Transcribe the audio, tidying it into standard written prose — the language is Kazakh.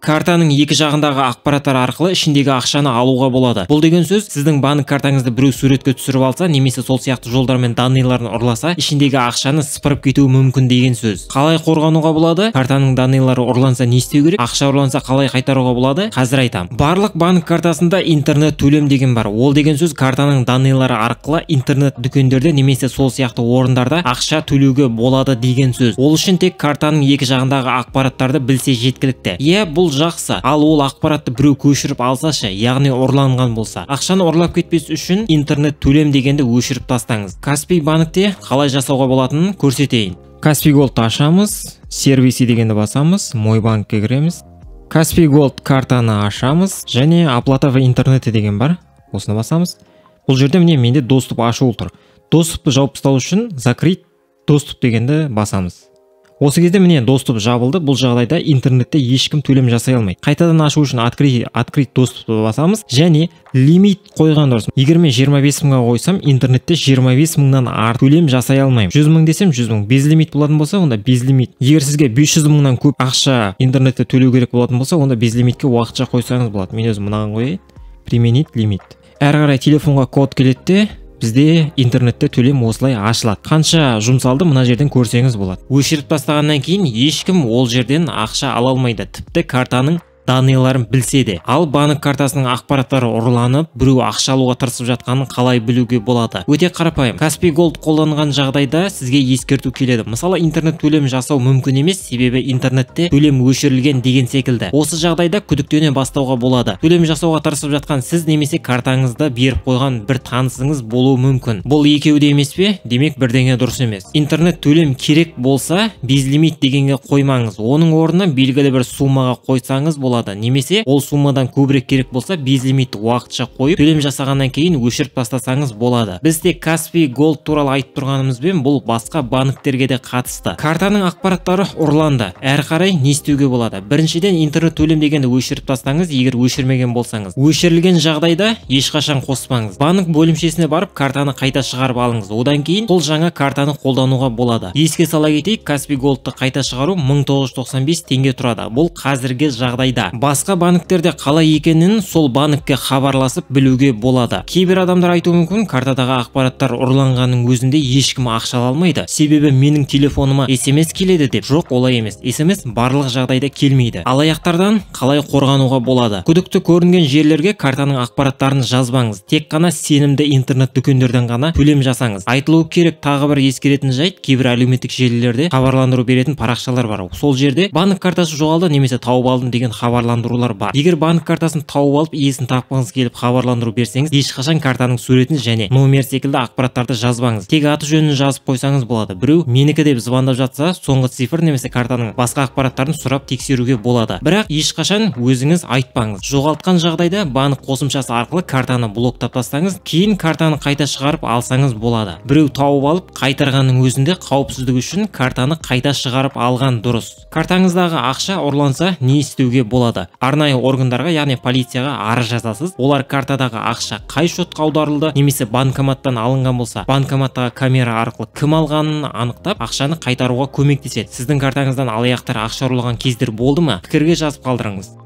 Картаның екі жағындағы ақпараттар арқылы ішіндегі ақшаны алуға болады. Бұл деген сөз, сіздің банк картаңызды біреу суретке түсіріп алса, немесе сол сияқты жолдармен данныйларын ұрласа, ішіндегі ақшаны сыпырып кетуі мүмкін деген сөз. Қалай қорғануға болады? Картаның данныйлары ұрланса не істеу керек? Ақша ұрланса қалай қайтаруға болады? Қазір айтам. Барлық банк картасында интернет төлем деген бар. Ол деген сөз, картаның данныйлары арқылы интернет дүкендерде немесе сол сияқты орындарда ақша төлеуге болады деген сөз. Ол үшін тек картаның екі жағындағы ақпараттарды білсе жеткілікті. Иә, бұл жақсы. Ал ол ақпаратты біреу көшіріп алсашы, яғни ұрланған болса. Ақшаны ұрлап кетпес үшін интернет төлем дегенді өшіріп тастаңыз. Каспий банкте қалай жасауға болатынын көрсетейін. Каспий Gold'ты ашамыз, сервисы дегенді басамыз, мой банкке кіреміз. Каспий Gold картаны ашамыз және оплата в интернете деген бар. Осыны басамыз. Бұл жерде міне менде доступ ашулы тұр. Доступты жауып тастау үшін закрыть доступ дегенді басамыз. Осы кезде міне доступ жабылды. Бұл жағдайда интернетте ешкім төлем жасай алмайды. Қайтадан ашу үшін открыть доступты басамыз және лимит қойған дұрыс. Егер мен 25 мыңға қойсам, интернетте 25 мыңнан артық төлем жасай алмаймын. 100 мың десем 100 мың. Безлимит болатын болса, онда безлимит. Егер сізге 500 мыңнан көп ақша интернетте төлеу керек болатын болса, онда безлимитке уақытша қойсаңыз болады. Мен өзім мынаған қояйын. Применить лимит. Әрі қарай телефонға код келеді де, бізде интернетте төлем осылай ашылады. Қанша жұмсалды мына жерден көрсеңіз болады. Өшіріп тастағаннан кейін ешкім ол жерден ақша ала алмайды. Тіпті картаның данныйларын білсе де. Ал банк картасының ақпараттары ұрланып, біреу ақша алуға тырысып жатқанын қалай білуге болады? Өте қарапайым. Каспий Gold қолданған жағдайда сізге ескерту келеді. Мысалы, интернет төлем жасау мүмкін емес, себебі интернетте төлем өшірілген деген секілді. Осы жағдайда күдіктене бастауға болады. Төлем жасауға тырысып жатқан сіз немесе картаңызды беріп қойған бір танысыңыз болуы мүмкін. Бұл екеуі де емес пе? Демек, бірдеңе дұрыс емес. Интернет төлем керек болса, безлимит дегенге қоймаңыз. Оның орнына белгілі бір суммаға қойсаңыз болады. Немесе ол суммадан көбірек керек болса, безлимитті уақытша қойып, төлем жасағаннан кейін өшіріп тастасаңыз болады. Біз тек Каспий Gold туралы айтып тұрғанымызбен, бұл басқа банктерге де қатысты. Картаның ақпараттары ұрланды. Әрі қарай не істеуге болады? Біріншіден, интернет төлем дегенді өшіріп тастаңыз, егер өшірмеген болсаңыз. Өшірілген жағдайда ешқашан қоспаңыз. Банк бөлімшесіне барып, картаны қайта шығарып алыңыз. Одан кейін сол жаңа картаны қолдануға болады. Еске сала кетейік, Каспий Goldты қайта шығару 1995 теңге тұрады. Бұл қазіргі жағдайда. Басқа банктерде қалай екенін сол банкке хабарласып білуге болады. Кейбір адамдар айтуы мүмкін, картадағы ақпараттар ұрланғанның өзінде ешкім ақша ала алмайды. Себебі менің телефоныма СМС келеді деп. Жоқ, олай емес. СМС барлық жағдайда келмейді. Алаяқтардан қалай қорғануға болады? Күдікті көрінген жерлерге картаның ақпараттарын жазбаңыз. Тек қана сенімді интернет дүкендерден ғана төлем жасаңыз. Айтылуы керек тағы бір ескеретін жайт, кейбір әлеуметтік желілерде хабарландыру беретін парақшалар бар. Сол жерде банк картасы жоғалды немесе тауып алдым деген хабарландырулар бар. Егер банк картасын тауып алып, иесін тапқыңыз келіп хабарландыру берсеңіз, ешқашан картаның суретін және номер секілді ақпараттарды жазбаңыз. Тек аты жөнін жазып қойсаңыз болады. Біреу менікі деп звондап жатса, соңғы цифр немесе картаның басқа ақпараттарын сұрап тексеруге болады. Бірақ ешқашан өзіңіз айтпаңыз. Жоғалтқан жағдайда банк қосымшасы арқылы картаны блоктап тастаңыз, кейін картаны қайта шығарып алсаңыз болады. Біреу тауып алып қайтарғанның өзінде қауіпсіздік үшін картаны қайта шығарып алған дұрыс. Картаңыздағы ақша ұрланса не істеуге болады? Арнайы органдарға, яғни полицияға арыз жазасыз. Олар картадағы ақша қай шотқа аударылды немесе банкоматтан алынған болса, банкоматтағы камера арқылы кім алғанын анықтап, ақшаны қайтаруға көмектеседі. Сіздің картаңыздан алаяқтар ақша ұрлаған кездер болды ма? Пікірге жазып қалдырыңыз.